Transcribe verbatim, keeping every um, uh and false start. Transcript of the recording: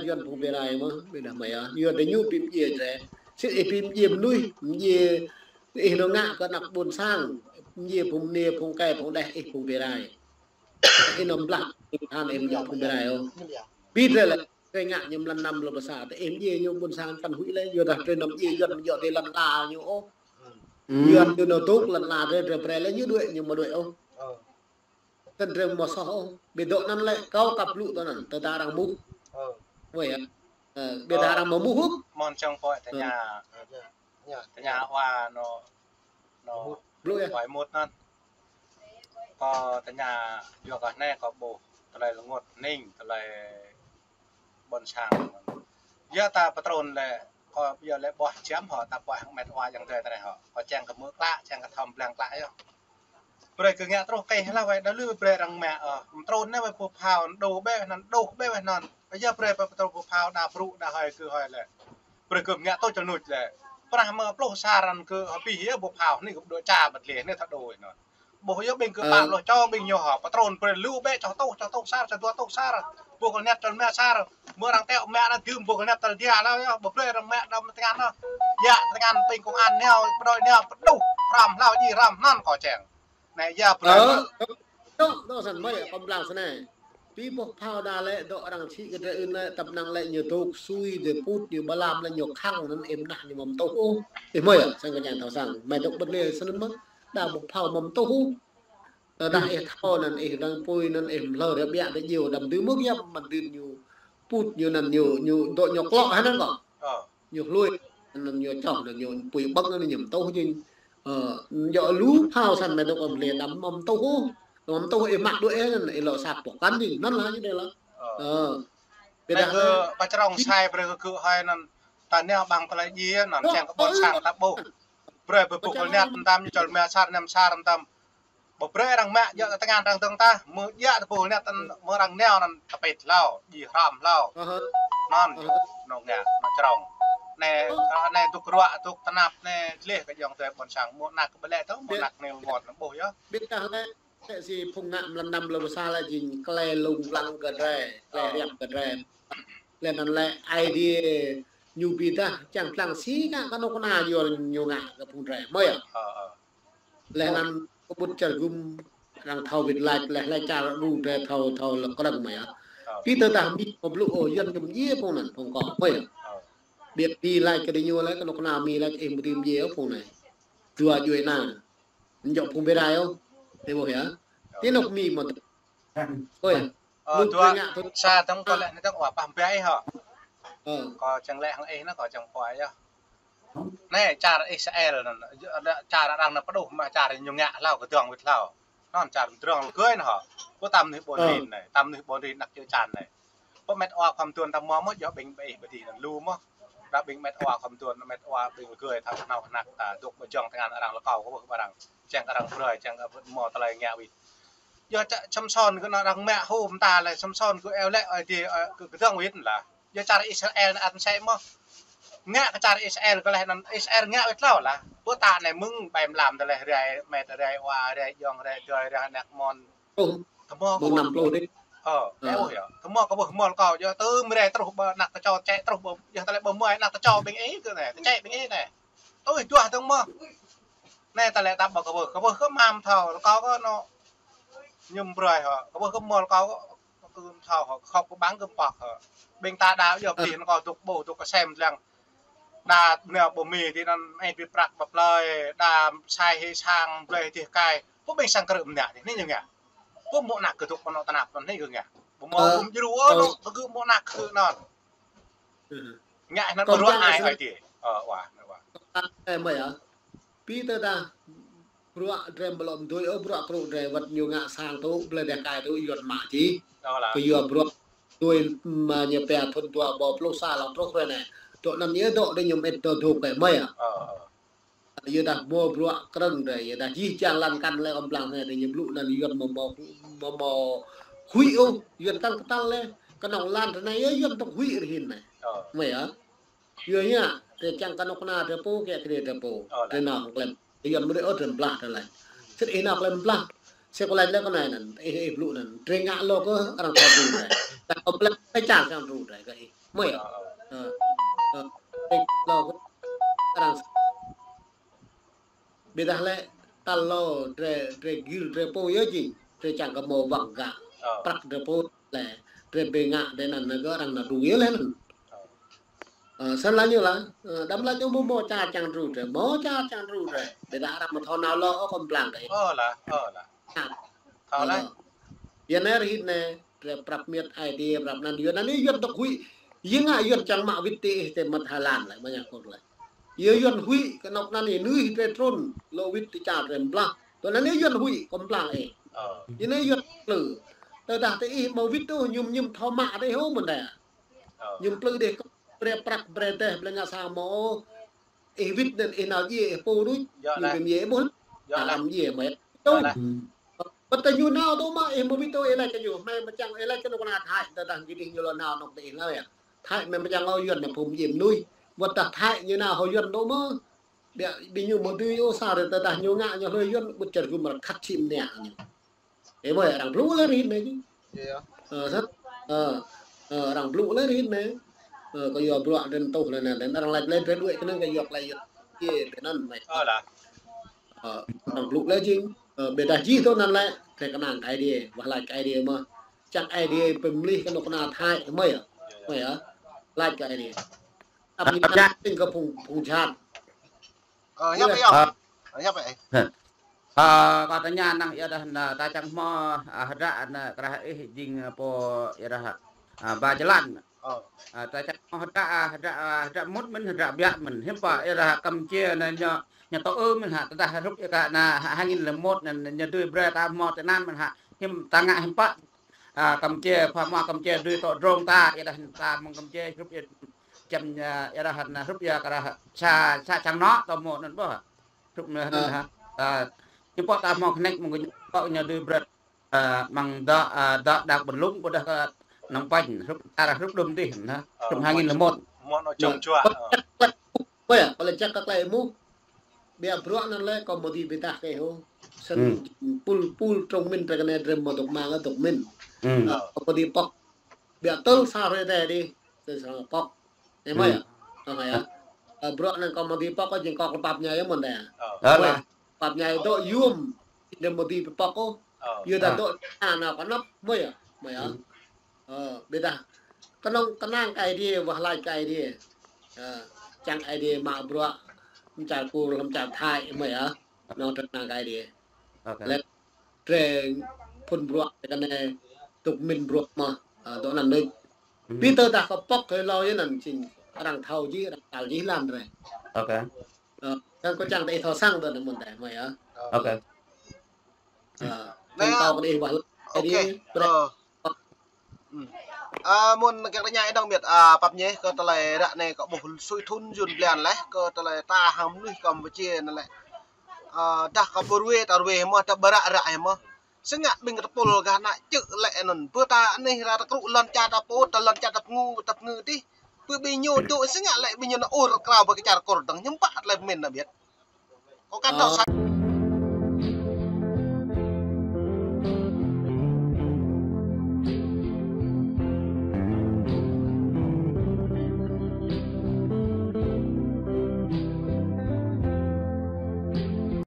Yuan phung Pi Rai mơ̆, ƀiădah mơ̆ yơh. Yuan tơ ñu ƀing djai drơi. Sĭt ih ƀing djai mơnuih, ƀing djai ih nao ngă kơ anăp ƀôn sang, ƀing djai phung mơnê, phung kai, phung đeh, ih phung Pi Rai. Ih nao blah, than ih mơ̆ djŏ phung Pi Rai ôh. Ƀiădah lĕ, drơi ngă ñu mlan năm lơ bơsa, tơ ih ƀing djai ñu ƀôn sang tăn huĭ lĕ, yua dah drơi năm djai Yuan mơ̆ djŏ tơ lăn ala ñu ôh. Yuan ñu nao tŭk lăn ala drơi, drơi brơi lĕ ñu đuaĭ, ñu mơ̆ đuaĭ ôh. Tơdah drơi mơ̆ soh ôh, ƀiădah dŏ anŭn lĕ kâo kăp lu tơ anŭn, tơdah arăng mŭt. Ơ. Ƀiădah arăng mơ̆ mŭt ôh. Mơ̆n čang pơ̆ tơña. Tơña wa nô, nô, lu yơh. Pơ̆ mŭt anŭn. Kâo tơña yua kơ anai kâo ƀuh tơlơi rơngot hning, tơlơi ƀôn sang. Yua ta pơtrŭn lĕ, kâo yua lĕ ƀuh čăm hŏ ta pơ̆ hăng met wa yang drơi tơlơi hŏ. Kâo čang kơ mơ̆ klă, čang kơ thâo blang klă yơh. Brơi kơ ngă truh kơ hla wai đa lu brơi arăng mă, ơ, pơtrŭn anai wai pơphao, đu ƀĕ anŭn, đu ƀĕ wai anŭn. Yua brơi pơtrŭn pơphao đa brŭ, đa hơi kơ hơi lĕ. Brơi kơ ngă tui čơnuč lĕ. Prah mơ̆ pluh sa răn kơ hơbih yơh pơphao, anai kơ đuaĭ ča băt lĕ, anai thâo đu anŭn. Ƀuh yơh ƀing kơ pă pluh čô ƀing ñu hŏ, pơtrŭn brơi lu ƀĕ čoh tuh, čoh tuh sar, čoh dua tuh sar. Ƀuh kơ net čon mă sar, mơ̆ arăng teo mă anŭn dưm ƀuh kơ net tơl dia lă yơh, ƀu brơi arăng mă đam tơngan anŭn. Yă tơngan ƀing kông an nao, pơđôi nao, pơđuh, hrăm hlâo ji hrăm anŭn kâo čang. Anai yua brơi. Ơ, dŏ, dŏ, dŏ săn mơi, kâo blang săn anai. Pi pơphao đa lĕ, dŏ arăng čih kơ drơi ưn lĕ, tăp năng lĕ ñu tŭk sui, drơi pŭt, ñu ƀa lam lĕ ñu khăng anŭn ih mơnah ñu mơ̆ tuh ôh. Ih mơi, săn kơ ñang thâo săn, mơi dŏ bơt lĕ săn mơ̆, đa pơphao mơ̆ tuh ôh. Tơdah ih thâo anŭn ih dăng pui anŭn ih mlơ rơbiă tơ jiu đam dưm mơ̆ yap măn dưm ñu pŭt ñu anŭn ñu, ñu dŏ ñu klŏk hă anŭn kâo. Ơ. Ñu hlui anŭn ñu čoh anŭn ñu pui ƀơ̆ng anŭn ñu mơ̆ tuh jing. Ơ, djŏ lu phao săn mơi dŏ kơ mlĕ đam mơ̆ tuh ôh. Mơ̆ tuh ih mă đuaĭ anŭn ih lŏ sat pŏk kăn jing. Anŭn lah ñu đơi lah. Ơ. Ơ. Ƀiădah kơ pơčrông sai brơi kơ gơ̆ hơi anŭn ta nao ƀăng tơlơi ji anŭn čang kơ ƀôn sang ta ƀuh. Brơi ƀơi ƀuh kơ net mơtam ñu čol mă sar nem sar mơtam. Ƀu brơi arăng mă, djơ̆ tơngan arăng dơ̆ng tah, mơ̆ djơ̆ tơpul anai tơ̆n mơ̆ arăng nao anŭn tơpĭt hlâo, ji hrăm hlâo. Anŭn, anŭn ngă, anŭn črông. Anai, anai dŏ ruă, dŏ tơnap, anai jleh kơ ayŏng adơi ƀôn sang, mơ̆ anăk kơ ƀlĕ tơ, mơ̆ anăk anai rơngot anŭn ƀuh yơh. Ƀiădah lĕ, tơlơi si phung ngă mlan năm lơ bơsa lĕ jing tơlơi lông lăng kơ drơi, tơlơi hiăp kơ drơi. Lĕ anŭn lĕ idea ñu ƀiădah čang tlang si ngă kơ anŏ kơna ñu, ñu ngă kơ phung drơi. Mơi yơh. Ơ, ơ. Lĕ anŭn kơ ƀut čar gum arăng thâo wĭt lač lĕ, lĕ čar đu drơi thâo, thâo lŏk krăng mơi yơh. Ơ. Pi tơdah Mi mơ̆ blŭ ôh, Yuan kơ Mi pô anŭn, phung kâo, mơi yơh. Ơ. Ƀiădah Mi lač kơ diñu lĕ, kơ anŏ kơna Mi lač, ih mơ̆ dưm Mi ôh phung anai. Dua djuai ană. Djŏ phung Pi Rai ôh. Ih ƀuh yơh. Ơ. Ti anŏ Mi mơ̆. Ơ. Ơ, dua, sa tơ̆ng kơ lĕ anai tơ̆ng wa pah ƀiă hŏ. Ơ. Kâo čang lĕ hăng ih anŭn kâo čang pơhiăp yơh. Anai čar Israel anŭn, čar arăng anŭn pơđuh mă čar ñu ngă hlâo kơdơ̆ng wĭt hlâo. Anŭn čar mơdrŏng lơgơi anŭn hŏ. Pô tam anai ƀôn rin anai, tam anai ƀôn rin anăk čư̆ čan anai. Pô met wa khŏm tuan ta mơ̆ mơ̆ djŏ ƀing ih ƀơi adih anŭn lu mơ̆. Đa ƀing met wa khŏm tuan, met wa ƀing lơgơi thâo kơnâo kơnăk ta dŏ ƀơi jơ̆ng tơngan arăng lơkâo kơ ƀuh ƀơi arăng. Čang arăng brơi, čang arăng mơ̆ tơlơi ngă wĭt. Yua čă Samsôn kơ anŭn arăng mă hŏm ta lĕ Samsôn kơ eo lĕ ơi adih, ơ, kơ kơdơ̆ng wĭt lah. Yua čar Israel anŭn ăt sĕ mơ̆. Ngă kơ čar Israel kơ lĕ anŭn Israel ngă wĭt hlâo lah. Pô ta anai mơ̆ng ƀai mlam tơlơi rai, met rai wa, rai jŏng, rai dơi, rai anăk mơ̆n. Tơmơ̆ kơ ƀuh. Ơ, ơ, ƀuh yơh. Tơmơ̆ kơ ƀuh mơ̆ kâo yơh tơm rai truh ƀơi anăk tơčô čĕ truh ƀơi, yơh tơlơi ƀơi mơi anăk tơčô ƀing ih kơ anai, tơčĕ ƀing ih anai. Tui duah tơmơ̆. Anai tơlơi ta ƀuh kơ ƀuh, kơ ƀuh kơ mă thâo, kâo kơ anŏ. Ñu brơi hŏ, kơ ƀuh kơ mơ̆ kâo kơ, kơ thâo hŏ, khŏp kơ ƀăng kơ pŏk hŏ. Ƀing ta đa yơh ƀing anŭn kâo dŏ ƀuh, dŏ kơ sem lăng. Đa nao ƀơi Mi ti anŭn ĕ ƀĭt prăk ƀă plơi, đa sai hĭ sang blơi hĭ tih kai. Pô ƀing sang krư̆ mơnă ti anai ñu ngă. Pô mơ̆ anăk kơ dŏ pơ anŏ tơnap anŭn anai kơ ngă. Pô mơ̆ ƀu djru ôh, anŏ kơ mơ̆ anăk kơ anŭn. Ngă anŭn bruă ai ơi adih. Ơ, wa, wa. Ơ, mơi yơh. Pi tơdah bruă drơi ƀlŏm dui ôh, bruă krŭ drơi wơ̆t ñu ngă sang tŭ, blơi dêh kai tŭ, Yuan mă čih. Kơ yua bruă dui mă ñu pia thŭn dua ƀâo pluh sa lăng truh ră anai. Dŏ anŭn yơh dŏ đơi ñu mĕt dŏ dŏ kơ mơi yơh. Ơ, ơ. Yua dah mơ̆ bruă krơ̆ng drơi, yua dah jih jang lăn kăn lĕ kâo blang anai, đơi ñu blŭ anŭn Yuan mơ̆ mơ̆, mơ̆ mơ̆ huĭ ôh, Yuan tal kơtal lĕ, kơnơ̆ng lăn ră anai yơh Yuan tŏk huĭ rơhin anai. Ơ. Mơi yơh. Yua anai, tơ čang kơ anŏ kơna tơ pô, kơ kơ tơ pô. Ơ, lah. Tơ nao klem. Tơ Yuan mơ̆ đơi ôh drơi blah tơ laĭ. Sĭt ih nao klem blah. Sĭt kâo laĭ lĕ kơ anai anŭn, ih, ih blŭ anŭn. Drơi ngă lŏ kơ arăng thâo tru drơi. Dah kâo blah, tơ čang sang tru drơi kơ ih. Mơi. Ơ, ơ, ơ, ơ, arăng. Ƀiădah lĕ, tal lŏ, drơi, drơi gir, drơi pô yơh jing, drơi čang kơ mơ̆ wang gah. Prăk drơi pô lĕ, drơi bĕ ngă, drơi anŭn, anŭn kơ arăng anŭn dŏ yơh lĕ anŭn. Ơ, săn lĕ ñu lah, ơ, đăm lĕ ñu mơ̆, mơ̆ ča čang dru drơi, mơ̆ ča čang dru drơi. Ƀiădah arăng mơ̆ thâo nao lŏ, ơ, kơmplang kơ. Ơ lah, ơ lah. Thâo lĕ. Yua anai rơhĭ anai, drơi prăp miêt ai tiê, prăp anŭn, yua anŭn yơh Yuan tŏk huĭ. Yua ngă Yuan čang mă wĭt tơ ih tơ mơ̆ Thái Lan lĕ, mơ̆ ñu kơkuh lĕ. Yua Yuan huĭ, kơnuk anŭn ih nui ih tơ trŭn, lŏ wĭt tơ čar drơi blah. Tui anŭn yơh Yuan huĭ, kơmplang ih. Yua anai Yuan plư. Tơdah tơ ih mơ̆ wĭt tơ, ñu, ñu thâo mă tơ ih hŏ mơ̆n đa. Ñu plư đeh, brơi prăk, brơi teh, brơi ngă sa mơ̆. Ih wĭt anŭn ih nao djai ih pô đôč. Ñu kơ mơyê ih ƀuh. Arăng djai mơ̆. Tơ ñu nao tơ mơ̆ ih mơ̆ wĭt tơ ih laĭ kơ ñu. Hmâo mơ̆ čang ih laĭ kơ anŭn kơna Thái. Tơdah gih đih ñu lŏ nao anŭn tơ ih laĭ yơh. Thái hmâo mơ̆ čang ôh Yuan anai phŭn djai mơnuih. Wơ̆t tơdah Thái ñu nao hŏ Yuan tơ mơ̆. Ƀiă, ƀiă ñu mơ̆ dưi ôh sa rơi tơdah ñu ngă ñu hlơi Yuan ƀu čar gum rơkhat čim anai ñu. Ơ mơi, arăng blŭ lĕ rĭm anai. Ơ, săt. Ơ, ơ, arăng blŭ lĕ rĭm anai. Ơ, kơ yua bruă drơi tuh lĕ anŭn, arăng laĭ lĕ drơi đuaĭ kơ anŭn kơ yua klai yua. Yê, kơ anŭn mơi. Ơ, arăng blŭ lĕ jing. Ơ, ƀiădah jih tơ anŭn lĕ, drơi kơnang kơ Aê Diê, wah laĭ kơ Aê Diê mơ̆. Čang Aê Diê pơmlih kơnuk kơna Thái, mơi yơh. Mơi yơh. Laĭ kơ Aê Diê. Ăp ñu tơña kơ phung, phung jhat. Ơ, hiăp ih. Ơ, hiăp ih. Ơ, kâo tơña năng yua dah anŭn ta čang hmâo, ơ, hơdră anŭn krah ih jing, ơ, pô yua dah, ơ, ba jơlan. Ơ, ta čang hmâo hơdră, ơ, hơdră, ơ, hơdră mŭt mơ̆n, hơdră biă mơ̆n. Hiư̆m pă yua dah Kampuchia anŭn ñu, ñu tŏ ư mơ̆n hă, tơdah hrup yua kơ anŭn, hă, hai nghìn lẻ một anŭn ñu dưi brơi ta hmâo tơnăn mơ̆n hă. Hiư̆m ta ngă hiư̆m pă. Ơ, Kampuchia, pha mă Kampuchia dưi tŏ drông ta, yua dah ta mơ̆ng Kampuchia hrup yua čăm, ơ, yua dah anŭn hrup yua kơ dah sa, sa čang nŏ tơ mơ̆ anŭn ƀuh. Hrup anŭn hă. Ơ, ñu pŏk ta hmâo kơnĕk mơ̆ng ñu pŏk ñu dưi brơi, ơ, mơ̆ng dŏ, ơ, dŏ Dak Bơlung ƀôdah kơ Phnom Penh, hrup, ta hrup đưm dih, hă. Hrup hai nghìn lẻ một. Mơ̆ anŭn čang čuă. Ơ. Ơ, kơ lĕ čang kơ klai mơ̆. Ƀiă bruă anŭn lĕ kâo mơ̆ dưi pơdah kơ ih hŏ. Săn pul, pul trông min drơi kơ anai drơi mơ̆ tŏk mang tŏk min. Ơ, kâo mơ̆ dưi pŏk. Ƀiă tơl sa rơi tơ dih, tơl sa pŏk. Ơ mơi yơh. Ơ mơi yơh. Ơ, bruă anŭn kâo mơ̆ dưi pŏk, kâo jing kâo kơ pap ñai yơh mơ̆n đa. Ơ lah. Pap ñai dŏ yôm, đe mơ̆ dưi pơpŏk ôh. Yua dah dŏ anŭn kơnăp, mơi yơh. Mơi yơh. Ơ, ƀiădah. Kơnơ̆ng kơnang kơ Aê Diê, wah laĭ kơ Aê Diê. Ơ, čang Aê Diê mă bruă, mơ̆ng čar Kur, mơ̆ng čar Thái, mơi yơh. Anŭn kơnang kơ Aê Diê. Lĕ drơi phŭn bruă kơ anai tŭk min bruă mơ̆, ơ, dŏ anŭn đôč. Pi tơdah kơ pŏk kơ lŏ yơh anŭn jing arăng thâo jih, arăng tal jih lăn drơi. Ơ, kơ kâo čang tơ ih thâo săng tơ anŭn mơ̆n tơ mơi yơh. Ơ, kơ kâo kơ ih wah laĭ. Ơ, mơ̆n kơ tơña ih dơ̆ng miêt, ơ, pap ñai kơ tơlơi ră anai kâo ƀuh sui thŭn jun blan leh, kơ tơlơi ta hăng mơnuih Kampuchia anŭn lĕ. Ơ, dah kơ ƀu ruai ta ruai mơ̆, ta ƀu ră ră mơ̆. Sĭt ngă ƀing tơpul gah anŭn čư̆ lĕ anŭn. Bơ ta anih ră ta krŭ lŏn čar ta pô, ta lŏn čar ta pơngư, ta pơngư dih. Bơ ƀing ñu dŏ sĭt ngă lĕ ƀing ñu anŭn ur krao ƀơi kơ čar Kur dơ̆ng hiư̆m pă tơlơi pơmĭn anŭn miêt. Kâo kăn thâo sa.